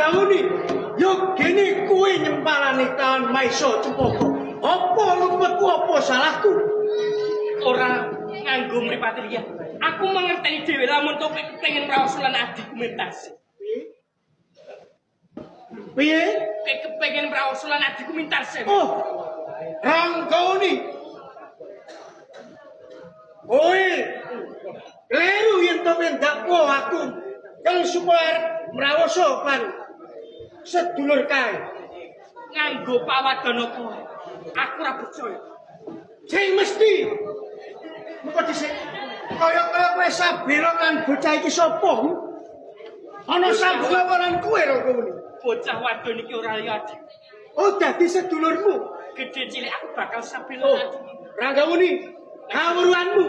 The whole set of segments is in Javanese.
Ranggawuni, yo gene kowe nyempalane lawan Maisa Cempaka. Apa luputku apa salahku? Ora nganggo mripate liya. Aku mangerteni dhewe lamun to kepengin mraos lan adikku Mintarsih. Piye? Kowe kepengin mraos lan adikku Mintarsih. Oh. Ranggawuni. Kowe kleru yen to ndakwa aku kang supaya mrawoso lan sedulur kae. Nganggo pawadon apa? Aku ora percaya. Sing mesti mengko dhisik kaya-kaya kowe sabela lan bocah iki sapa? Ana sambung apa lan kowe Ranggawuni? Bocah wadon iki ora liya adikku. Oh, dadi sedulurmu. Gedhe cilik aku bakal sabela Oh, adikku. Ranggawuni, kawruhanmu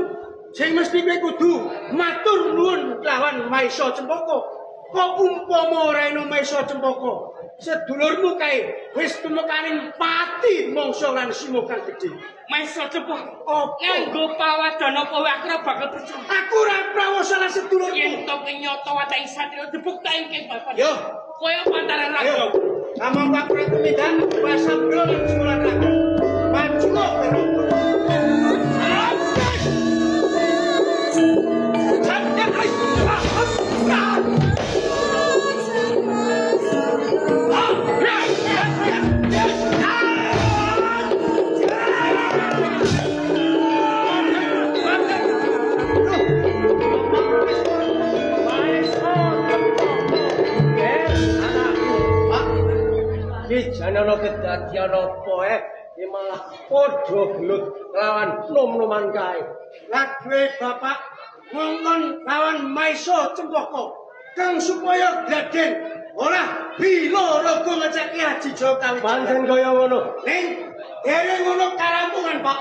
sing mesti kowe kudu matur nuwun lawan Maisa Cempaka. Kok umpama ora eno Maisa Cempaka, sedulurmu kae wis tumekaning pati mangsa lan simo kang gedhe. Maisa Cempaka. Apa? Nganggo pawadon apa wae aku ora bakal percaya. Aku ora prawosa lan sedulurmu. Yen to kowe nyoto watake satria dibuktekake bapak. Yo, Kaya pantaran ayo. Rangga. Kamangka aku ora tumindak wasabla lan sekolah Rangga. Maju kok kowe. Iki jane ana kedadian apa iki malah padha gelut lawan nom-noman kae. Laduwe bapak ngongkon lawan Maisa Cempaka kang supaya gladen ora bila raga ngeceki Aji Jawa Kawijaya. Pancen kaya ngono. Ning dereng ngono karampungan, Pak.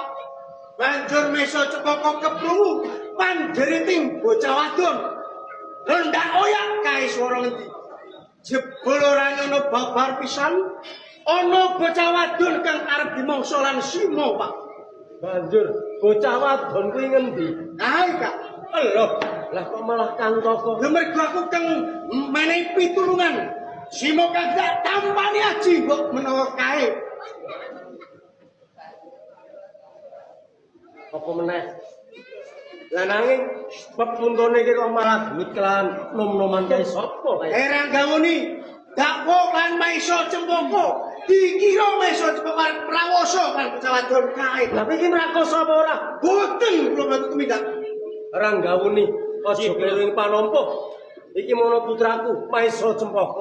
Banjur Maisa Cempaka keprungu panderiting bocah wadon. Rendak oyak kae swara ngendi. Jebul ora ngono babar pisan ana bocah wadon kang arep dimangsa lan simo, Pak. Banjur bocah wadon kuwi ngendi? Kae, Kak. Loh, lah kok malah Kang Koko? Lha mergo aku kang menehi pitulungan. Simo kang tak tampani aji mbok menawa kae. Apa meneh? Lah nanging pepuntone iki kok malah gelut kelawan nom-noman kae sapa kae? Ranggawuni, dakwa lan Maisa Cempaka dikira Maisa Cempaka arep prawosa kan bocah wadon kae. Lah iki mrakosa apa ora? Boten kula mboten tumindak. Ranggawuni, aja kleru ing panompo. Iki mono putraku Maisa Cempaka.